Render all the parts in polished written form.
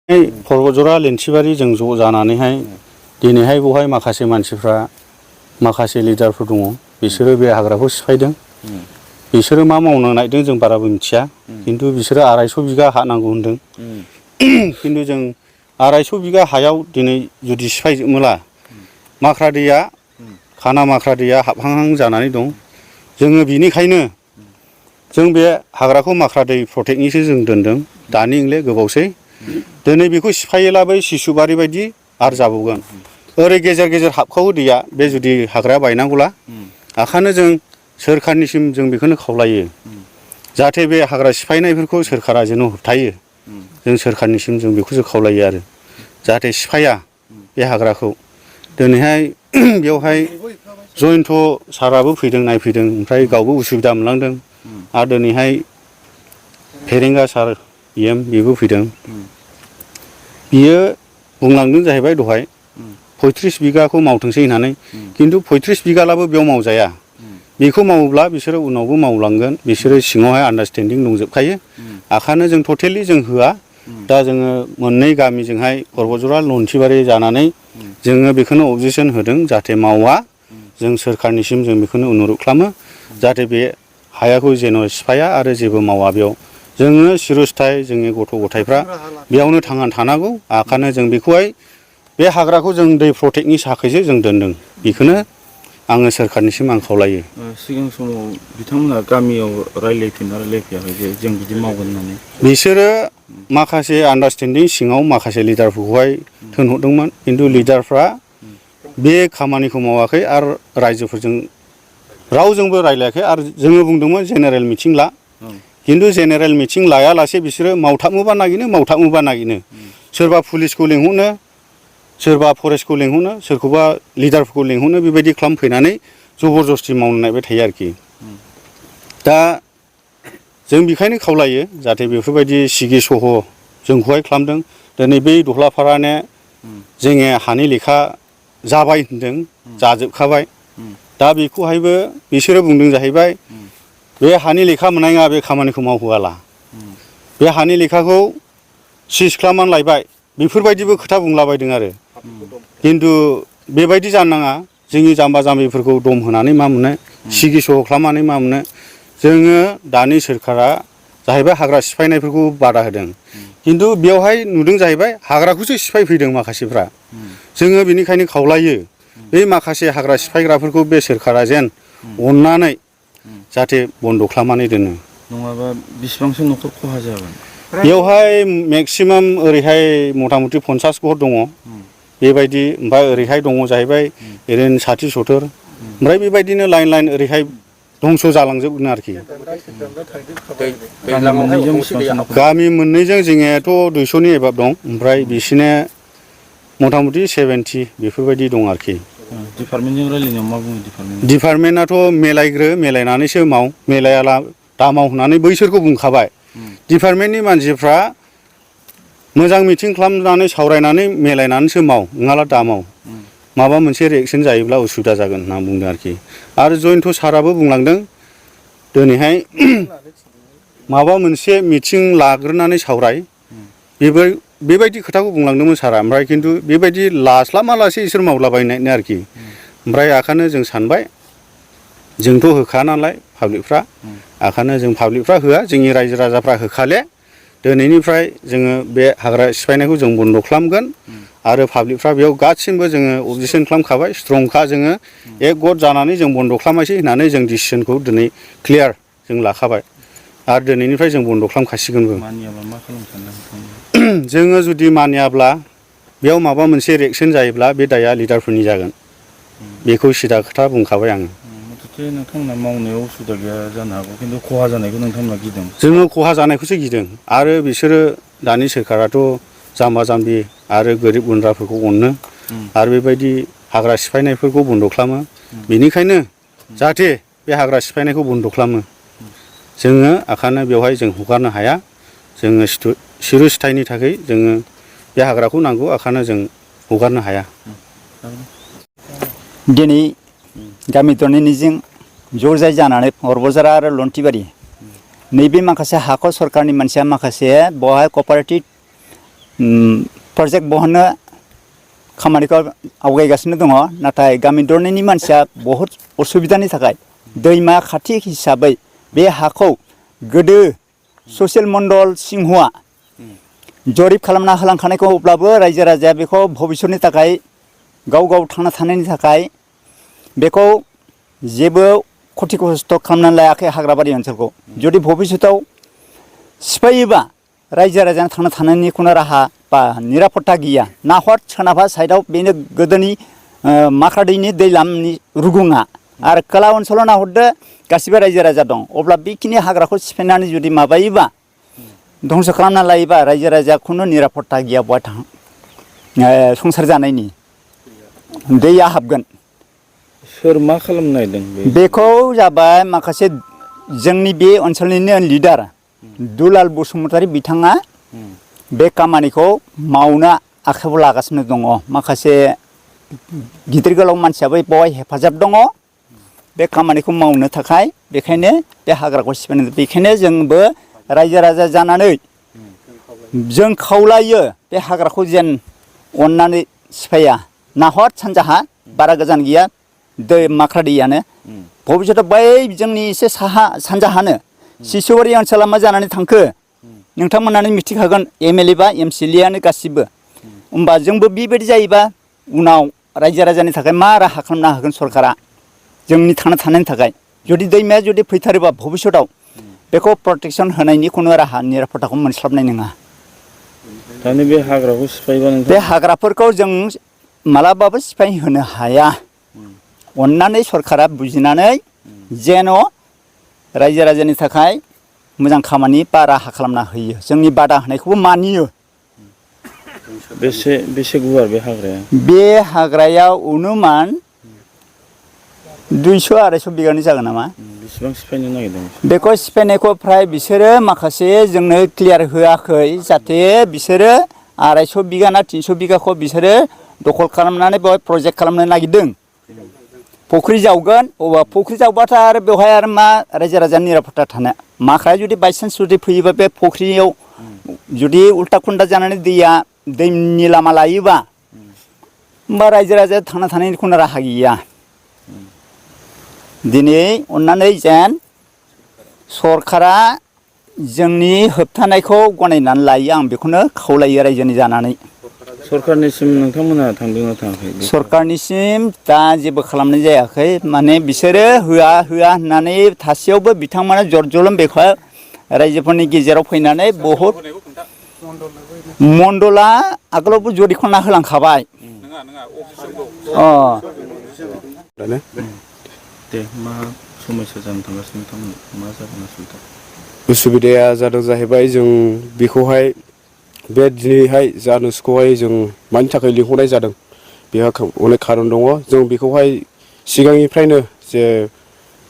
परबतजरा लेन्थिबारि जों ज' जानानैहाय दिनैहाय बहाय माखासे मानसिफ्रा माखासे लिडारफोर दङ बिसोरो बे हाग्राखौ सिफायदों बिसोरो मा मावनो नागिरदों जों बाराबो मिथिया किन्तु बिसोरो 250 बिगा हा नांगौ होनदों किन्तु जों 250 बिगा हायाव दिनै जुदि सिफायजोबोला माख्रा दैया खाना माख्रा दैया हाबहांहां जानानै दं जोङो बिनिखायनो जों बे हाग्राखौ माख्रा दै प्रटेक्टनिसो जों दोनदों दानि इंले गोबावसै दिनै बेखौ सिफायोला बै सिसुबारि बायदि आरो जाबावगोन ओरै गेजेर गेजेर हाबखावो दैया बे जुदि हाग्राया बायनांगौला आखानो जों सोरखारनिसिम जों बेखौनो खावलायो जाहाथे बे हाग्रा सिफायनायफोरखौ सोरखारा जेन होबथायो जों सोरखारनिसिम जों बेखौसो खावलायो आरो जाहाथे सिफाया बे हाग्राखौ दिनैहाय बेवहाय जयन्त साराबो फैदों नायफैदों ओमफ्राय गावबो उसुबिदा मोनलांदों आरो दिनैहाय फेरेंगा सार EM बेबो फैदों बियो बुंलांदों जाहैबाय दहाय 35 बिगाखौ मावथोंसै होननानै किन्तु 35 बिगालाबो बेयाव मावजाया बेखौ मावोब्ला बिसोरो उनावबो मावलांगोन बिसोरो सिङावहाय आन्डारस्टेन्डिं दंजोबखायो आखानो जों टटेलि जों होआ दा जोङो मोननै गामिजोंहाय परबतजरा लन्थिबारि जानानै जोङो बेखौनो अबजेक्सन होदों जाहाथे मावा जों सोरखारनिसिम जों बेखौनो अनुरद खालामो जाहाथे बे हायाखौ जेन सिफाया आरो जेबो मावा बेयाव जोङो सिरस्थाय जोंनि गथ' गथायफ्रा बेयावनो थांनानै थानांगौ आखानो जों बेखौहाय बे हाग्राखौ जों दै प्रटेक्टनि थाखायसो जों दोनदों बेखौनो आङो सोरखारनिसिम आं खावलायो सिगां समाव बिथांमोना गामियाव रायलायफिनाखै जे जों बिदि मावगोन होननानै बिसोरो माखासे आन्डारस्टेन्डिं सिङाव माखासे लिडारफोरखौहाय थिनहरदोंमोन किन्तु लिडारफ्रा बे खामानिखौ मावाखै आरो रायजोफोरजों रावजोंबो रायलायाखै आरो जोङो बुंदोंमोन जेनेरेल मिटिं ला किन्तु जेनेरेल मिटिं लायालासे बिसोरो मावथाबनोबा नागिनो सोरबा पुलिसखौ लिंहरनो सोरबा फरेस्टखौ लिंहरनो सोरखौबा लिडारफोरखौ लिंहरनो बेबायदि खालामफैनानै जबरदस्ति मावनो नागिरबाय थायो आरोखि दा जों बेखायनो खावलायो जाहाथे बेफोरबायदि सिगि सह जोंखौहाय खालामदों दिनै बै दहलाफाराने जोङो हानि लेखा जाबाय होनदों जाजोबखाबाय दा बेखौहायबो बिसोरो बुंदों जाहैबाय बे हानि लेखा मोननाय नङा बे खामानिखौ मावहोआला बे हानि लेखाखौ सिज खालामनानै लायबाय बेफोरबायदिबो खोथा बुंलाबायदों आरो किन्तु बेबायदि जानो नाङा जोंनि जाम्बा जाम्बिफोरखौ दम होनानै मा मोननो सिगि सह खालामनानै मा मोननो जोङो दानि सोरखारा जाहैबाय हाग्रा सिफायनायफोरखौ बादा होदों किन्तु बेवहाय नुदों जाहैबाय हाग्राखौसो सिफायफैदों माखासेफ्रा जोङो बेनिखायनो खावलायो बे माखासे हाग्रा सिफायग्राफोरखौ बे सोरखारा जेन अननानै जाहाथे बन्द' खालामनानै दोनो नङाबा बेसेबांसो न'खर खहा जागोन बेवहाय मेक्सिमाम ओरैहाय मथा मथि 50 घर दङ बेबायदि ओमफ्राय ओरैहाय दङ जाहैबाय ओरैनो 60-70 ओमफ्राय बेबायदिनो लाइन लाइन ओरैहाय धंस' जालांजोबगोन आरोखि गामि मोननैजों जोंनियाथ' 200नि एबाब दं ओमफ्राय बिसिना मथा मथि 70 बेफोरबायदि दं आरोखि डिपार्टमेन्टजों रायलायनायाव मा बुङो डिपार्टमेन्टआथ' मेलायनानैसो मेलायाला दा माव होननानै बैसोरखौ बुंखाबाय डिपार्टमेन्टनि मानसिफ्रा मोजां मिटिं खालामनानै सावरायनानै मेलायनानैसो माव नङाला दा माव माबा मोनसे रिएक्सन जायोब्ला उसुबिदा जागोन होनना बुंदों आरोखि आरो जयन्त साराबो बुंलांदों दिनैहाय माबा मोनसे मिटिं लाग्रोनानै सावराय बेबायदि खोथाखौ बुंलांदोंमोन सारा ओमफ्राय किन्तु बेबायदि लास्लाबालासे इसोर मावलाबायनायनो आरोखि ओमफ्राय आखानो जों सानबाय जोंथ' होखा नालाय पाब्लिकफ्रा आखानो जों पाब्लिकफ्रा होआ जोंनि रायजो राजाफ्रा होखाले दिनैनिफ्राय जोङो बे हाग्रा सिफायनायखौ जों बन्द' खालामगोन आरो पाब्लिकफ्रा बेयाव गासिमबो जोङो अबजेक्सन खालामखाबाय स्ट्रंखा जोङो एक गट जानानै जों बन्द' खालामनोसै होननानै जों डिसिसनखौ दिनै क्लियार जों लाखाबाय आरो दिनैनिफ्राय जों बन्द' खालामखासिगोनबो जोङो जुदि मानियाब्ला बेयाव माबा मोनसे रिएक्सन जायोब्ला बे दाया लिडारफोरनि जागोन बेखौ सिदा खोथा बुंखाबाय आङो नोंथांमोना मावनायाव उसुबिदा गैया जानो हागौ किन्तु खहा जानायखौ नोंथांमोना गिदों जोङो खहा जानायखौसो गिदों आरो बिसोरो दानि सोरखाराथ' जाम्बा जाम्बि आरो गोरिब गुन्द्राफोरखौ अनो आरो बेबायदि हाग्रा सिफायनायफोरखौ बन्द' खालामो बेनिखायनो जाहाथे बे हाग्रा सिफायनायखौ बन्द' खालामो जोङो आखानो बेवहाय जों हगारनो हाया जोङो सिरस्थायनि थाखाय जोङो बे हाग्राखौ नांगौ आखानो जों हगारनो हाया दिनै गामि दरनैनिजों ज' जाय जानानै परबतजरा आरो लन्थिबारि नैबे माखासे हाखौ सरकारनि मानसिया माखासे बहाय कपारेटिभ प्रजेक्ट बहननो खामानिखौ आवगायगासिनो दङ नाथाय गामि दरनैनि मानसिया बहुत असुबिदानि थाखाय दैमा खाथि हिसाबै बे हाखौ गोदो ससियेल मण्डल सिंहआ जरिब खालामना होलांखानायखौ अब्लाबो रायजो राजाया बेखौ भबिष्यतनि थाखाय गाव गाव थांना थानायनि थाखाय बेखौ जेबो खथि खस्थ' खालामनानै लायाखै हाग्राबारि ओनसोलखौ जुदि भबिष्यताव सिफायोबा रायजो राजानो थांना थानायनि खुनु राहा बा निरापत्ता गैया नाहर सोनाबहा साइडआव बेनो गोदोनि माख्रा दैनि दैलामनि रुगुङा आरो खोला ओनसोलाव नाहरदो गासिबो रायजो राजा दं अब्ला बेखिनि हाग्राखौ सिफायनानै जुदि माबायोबा धंस खालामना लायोबा रायजो राजाया खुनु निरापत्ता गैया बहा संसार जानायनि दैया हाबगोन सोर मा खालामनो नागिरदों बेखौ जाबाय माखासे जोंनि बे ओनसोलनिनो लिडार दुलाल बसुमतारी बिथाङा बे खामानिखौ मावनो आखायाव लागासिनो दङ माखासे गिदिर गोलाव मानसियाबो बेवहाय हेफाजाब दङ बे खामानिखौ मावनो थाखाय बेखायनो बे हाग्राखौ सिफायनो बेखायनो जोंबो रायजो राजा जानानै जों खावलायो बे हाग्राखौ जेन अननानै सिफाया नाहर सानजाहा बारा गोजान गैया दै माख्रा दैयानो भबिष्यताव बै जोंनि एसे साहा सानजाहानो सिसुवारि ओनसोला मा जानानै थांखो नोंथांमोनानो मिथिखागोन एमएलए बा एमसिएलएआनो गासिबो होमबा जोंबो बेबायदि जायोबा उनाव रायजो राजानि थाखाय मा राहा खालामनो हागोन सरकारा जोंनि थांना थानायनि थाखाय जुदि दैमाया जुदि फैथारोबा भबिष्यताव बेखौ प्रटेकसन होनायनि खुनु राहा निरापत्ताखौ मोनस्लाबनाय नङा दानि बे हाग्राखौ सिफायबा बे हाग्राफोरखौ जों मालाबाबो सिफाय होनो हाया अननानै सरकारा बुजिनानै जेन' रायजो राजानि थाखाय मोजां खामानि बा राहा खालामना होयो जोंनि बादा होनायखौबो मानियो बेसे गुवार बे हाग्राया बे हाग्रायाव अनुमान 200-250 बिगानि जागोन नामा बेसेबां सिफायनो नागिरदों बेखौ सिफायनायखौ फ्राय बिसोरो माखासे जोंनो क्लियार होआखै जाहाथे बिसोरो 250 बिगा ना 300 बिगाखौ बिसोरो दखल खालामनानै बेवहाय प्रजेक्ट खालामनो नागिरदों फुख्रि जावगोन अबा फुख्रि जावबाथाय आरो बेवहाय आरो मा रायजो राजानि निरापत्ता थानो माख्राया जुदि बायसान्स जुदि फैयोबा बे फुख्रियाव जुदि उल्टा खुन्दा जानानै दैया दैनि लामा लायोबा होमबा रायजो राजाया थांना थानायनि खुनु राहा गैया दिनै अननानै जेन सरकारा जोंनि होबथानायखौ गनायनानै लायो आं बेखौनो खावलायो रायजोनि जानानै सरकारनिसिम नोंथांमोना थांदोंना थाङाखै सरकारनिसिम दा जेबो खालामनाय जायाखै माने बिसोरो होआ होननानै थासेयावबो बिथांमोना जर जलम बेखौ रायजोफोरनि गेजेराव फैनानै बहुद मण्डला आगोलावबो जरिखना होलांखाबाय दे मा समस्या जानो थांगासिनो नोंथांमोन मा जागोन असुबिदा उसुबिदाया जादों जाहैबाय जों बेखौहाय बे दिनैहाय जानुसखौहाय जों मानि थाखाय लिंहरनाय जादों बेहा अनेक खारन दङ जों बेखौहाय सिगांनिफ्रायनो जे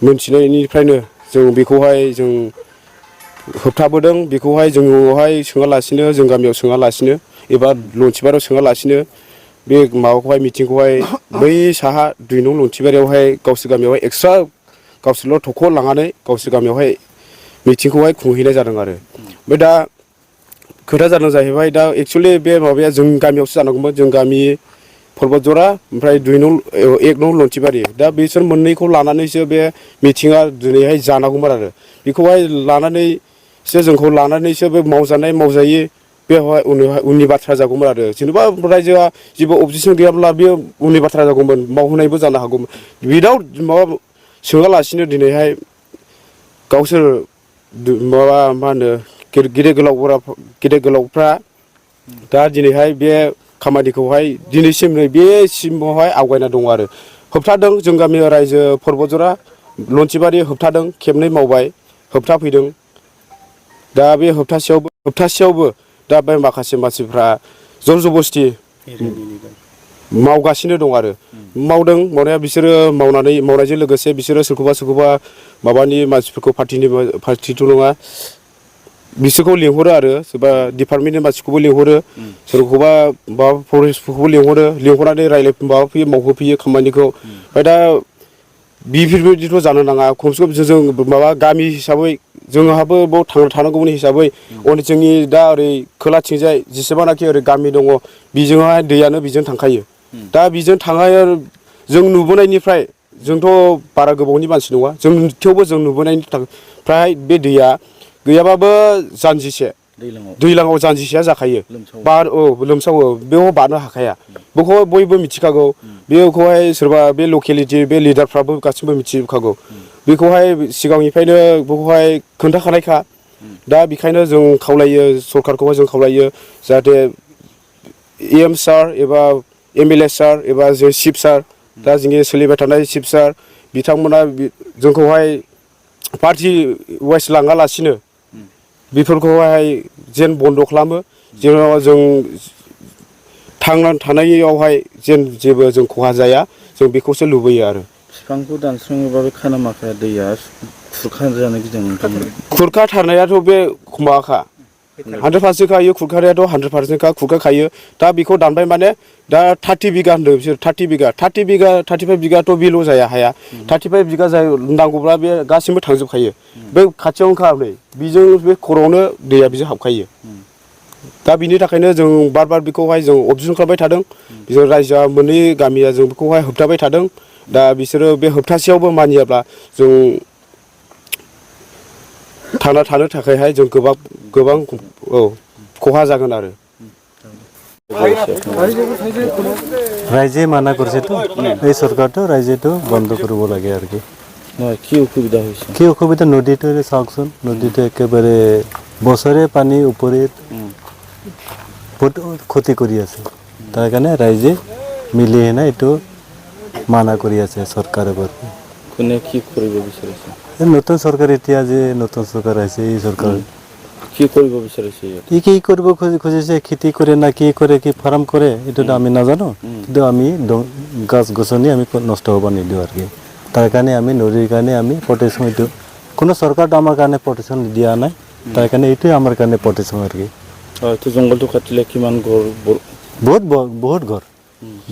मोनथिनायनिफ्रायनो जों बेखौहाय जों होबथाबोदों बेखौहाय जोंनावहाय सोङालासिनो जों गामियाव सोङालासिनो एबा लन्थिबारियाव सोङालासिनो बे माबाखौहाय मिटिंखौहाय बै साहा 2 नं लन्थिबारियावहाय गावसोर गामियावहाय एक्सट्रा गावसोरल' थख' लांनानै गावसोर गामियावहाय मिटिंखौहाय खुंहैनाय जादों आरो ओमफ्राय दा खोथा जादों जाहैबाय दा एक्सुवेलि बे माबाया जों गामियावसो जानांगौमोन जों गामि पर्बतजरा ओमफ्राय 1 नं लन्थिबारि दा बिसोर मोननैखौ लानानैसो बे मिटिङा दिनैहाय जानांगौमोन आरो बेखौहाय लानानैसो जोंखौ लानानैसो बे मावजानाय मावजायै बेवहाय उननि बाथ्रा जागौमोन आरो जेनेबा रायजोआ जेबो अबजेक्सन गैयाब्ला बेयो उननि बाथ्रा जागौमोन मावहोनायबो जानो हागौमोन उइदाउट माबा सोङालासिनो दिनैहाय गावसोर माबा मा होनो गेदेर गोलावफ्रा दा दिनैहाय बे खामानिखौहाय दिनैसिम बेसिमावहाय आवगायना दङ आरो होबथादों जों गामि रायजो पर्बतजरा लन्थिबारि होबथादों खेबनै मावबाय होबथाफैदों दा बे होबथासेयावबो दा बे माखासे मानसिफ्रा जर जबस्ति मावगासिनो दं आरो मावदों मावनाया बिसोरो मावनायजों लोगोसे बिसोरो सोरखौबा माबानि मानसिफोरखौ पार्टिथ' नङा बिसोरखौ लिंहरो आरो सोरबा डिपार्टमेन्टनि मानसिखौबो लिंहरो सोरखौबा माबा फरेस्टफोरखौबो लिंहरनानै माबाफैयो मावहोफैयो खामानिखौ ओमफ्राय दा बेफोरबायदिथ' जानो नाङा खमसे खम जों माबा गामि हिसाबै जोंहाबो बाव थांना थानांगौनि हिसाबै जोंनि दा ओरै खोलाथिंजाय जेसेबांनाखि ओरै गामि दङ बिजोंहाय दैयानो बिजों थांखायो दा बिजों थांनाय जों नुबोनायनिफ्राय जोंथ' बारा गोबावनि मानसि नङा जों थेवबो जों नुबोनायनि फ्राय बे दैया गैयाबाबो जानजिसे दैज्लाङाव जानजिसेया जाखायो लोमसावो बेयाव बारनो हाखाया बेखौ बयबो मिथिखागौ बेखौहाय सोरबा बे लकेलिटि बे लिडारफ्राबो गासिबो मिथिखागौ बेखौहाय सिगांनिफ्रायनो बेखौहाय खोन्थाखानायखा दा बेखायनो जों खावलायो सरखारखौहाय जों खावलायो जाहाथे EM सार एबा MLA सार एबा जे चिफ सार दा जोंनि सोलिबाय थानाय चिफ सार बिथांमोना जोंखौहाय पार्टि वाइस लाङालासिनो बेफोरखौहाय जेन बन्द' खालामो जेराव जों थांनानै थानायावहाय जेन जेबो जों खहा जाया जों बेखौसो लुबैयो आरो बिफांखौ दानस्राङोबा बे खानामाखाया दैया खुरखाजानो गिदों नोंथांमोन खुरखाथारनायाथ' बे माबाखा 100% खायो खुरखानायाथ' 100% खुरखाखायो दा बेखौ दानबाय माने दा 30 बिगा होनदों बिसोर 30 बिगा 35 बिगाथ' बेल' जाया हाया 35 बिगा नांगौब्ला बे गासिबो थांजोबखायो बे खाथियावनोखा नै बेजों बे खर'आवनो दैया बेजों हाबखायो दा बिनि थाखायनो जों बार बार बेखौहाय जों अबजेक्सन खालामबाय थादों जों रायजोआ मोननै गामिया जों बेखौहाय होबथाबाय थादों दा बिसोरो बे होबथासेयावबो मानियाब्ला जों थांना थानो थाखायहाय जों गोबां खहा जागोन आरो রাইজে মানা করছে তো এই সরকারটো রাইজেটো বন্ধ কৰিব লাগে আর কি কি অসুবিধা হৈছে কি অসুবিধা নদীটো চাওকচোন নদীটো একেবাৰে বছৰে পানী উপৰে বহুত ক্ষতি কৰি আছে তাৰ কাৰণে ৰাইজে মিলি হেনে এইটো মানা কৰি আছে চৰকাৰৰ পৰা কোনে কি কৰিব বিচাৰিছে নতুন চৰকাৰ এতিয়া যে নতুন চৰকাৰ আছে এই চৰকাৰ কি কৰিব বিচাৰিছে ই কি কৰিব খুজিছে খেতি কৰে না কি কৰে কি ফাৰ্ম কৰে এইটোতো আমি নাজানো কিন্তু আমি গছ গছনি আমি নষ্ট হ'ব নিদিওঁ আৰু কি তাৰ কাৰণে আমি নদীৰ কাৰণে আমি প্ৰটেকশ্যন এইটো কোনো চৰকাৰটো আমাৰ কাৰণে প্ৰটেকশ্যন দিয়া নাই তাৰ কাৰণে এইটোৱে আমাৰ কাৰণে প্ৰটেকশ্যন আৰু কি এইটো জংঘলটো কাটিলে কিমান ঘৰ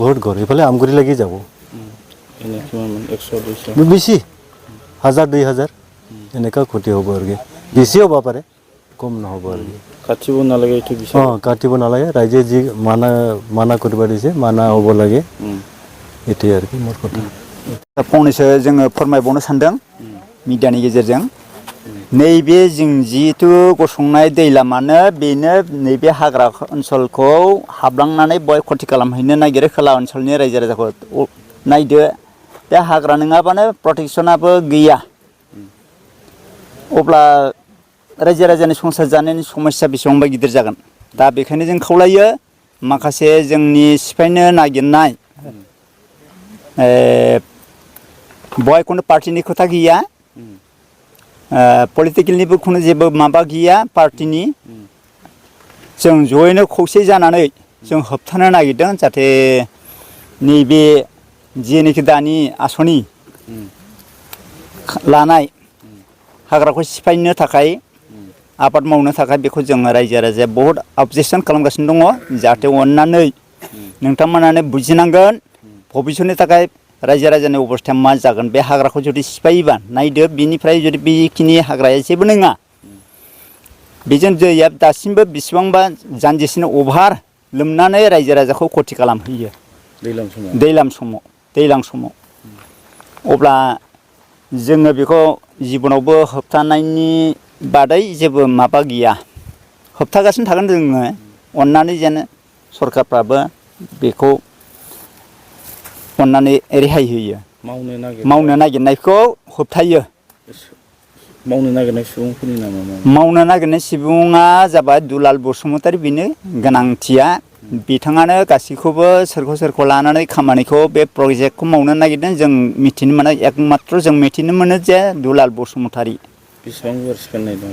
বহুত ঘৰ এইফালে আমগুৰি লাগি যাব এনে কিমান 100 200 বেছি 1000 2000 এনেকুৱা ক্ষতি হ'ব আৰু কি বেছি হ'ব পাৰে কম নহ'ব আৰু কি কাটিব নালাগে এইটো বিচাৰ কাটিব নালাগে ৰাইজে যি মানা কৰিব দিছে মানা হ'ব লাগে এইটোৱে আৰু কি মোৰ কথা फंनैसो जोङो फोरमायबावनो सानदों मिडियानि गेजेरजों नैबे जों जिहेतु गसंनाय दै लामानो बेनो नैबे हाग्रा ओनसोलखौ हाबलांनानै बय खथि खालामहैनो नागिरो खोला ओनसोलनि रायजो राजाखौ नायदो बे हाग्रा नङाबानो प्रटेक्शनाबो गैया अब्ला रायजो राजानि संसार जानायनि समस्या बेसेबांबा गिदिर जागोन दा बेखायनो जों खावलायो माखासे जोंनि सिफायनो नागिरनाय बय कुनु पार्टीनि खोथा गैया पलिटिकेलनिबो कुनु जेबो माबा गैया पार्टीनि जों जयैनो खौसे जानानै जों होबथानो नागिरदों जाहाथे नैबे जेनोखि दानि आसनि लानाय हाग्राखौ सिफायनो थाखाय आबाद मावनो थाखाय बेखौ जों रायजो राजाया बहुत अबजेक्सन खालामगासिनो दङ जाहाथे अननानै नोंथांमोनानो बुजिनांगोन भबिष्यतनि थाखाय रायजो राजानि अबस्थाया मा जागोन बे हाग्राखौ जुदि सिफायोबा नायदो बिनिफ्राय जुदि बेखिनि हाग्राया जेबो नङा बेजों दैया दासिमबो बेसेबांबा जानजिसेनि अभार लोमनानै रायजो राजाखौ खथि खालामहैयो दैज्लां समाव अब्ला जोङो बेखौ जिबनावबो होबथानायनि बादै जेबो माबा गैया होबथागासिनो थागोन जोङो अननानै जेन सरकारफ्राबो बेखौ अननानै रेहाय होयो मावनो नागिरनायखौ होबथायो मावनो नागिरनाय सुबुंफोरनि नामा मावनो नागिरनाय सुबुङा जाबाय दुलाल बसुमतारी बेनो गोनांथिया बिथाङानो गासैखौबो सोरखौ लानानै खामानिखौ बे प्रजेक्टखौ मावनो नागिरदों जों मिथिनो मोनो एकमात्र जों मिथिनो मोनो जे दुलाल बसुमतारी बेसेबां गुवार सिफायनाय दं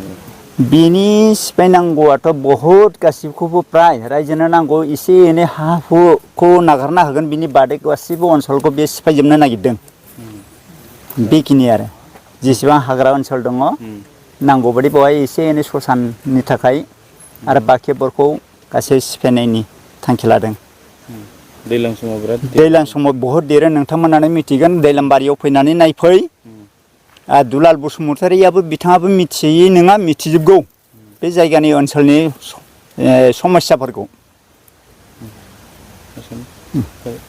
बिनि सिफायनांगौआथ' बहुत गासिबखौबो प्राय रायजोनो नांगौ एसे एनै हा हुखौ नागारना होगोन बिनि बादै गासिबो ओनसोलखौ बे सिफायजोबनो नागिरदों बेखिनि आरो जेसेबां हाग्रा ओनसोल दङ नांगौबादि बेवहाय एसे एनै ससाननि थाखाय आरो बाखिफोरखौ गासै सिफायनायनि थांखि लादों दैज्लां समाव बहुत देरो नोंथांमोनानो मिथिगोन दैलामबारियाव फैनानै नायफै दुलाल बसुमतारियाबो बिथाङाबो मिथियै नङा मिथिजोबगौ बे जायगानि ओनसोलनि समस्याफोरखौ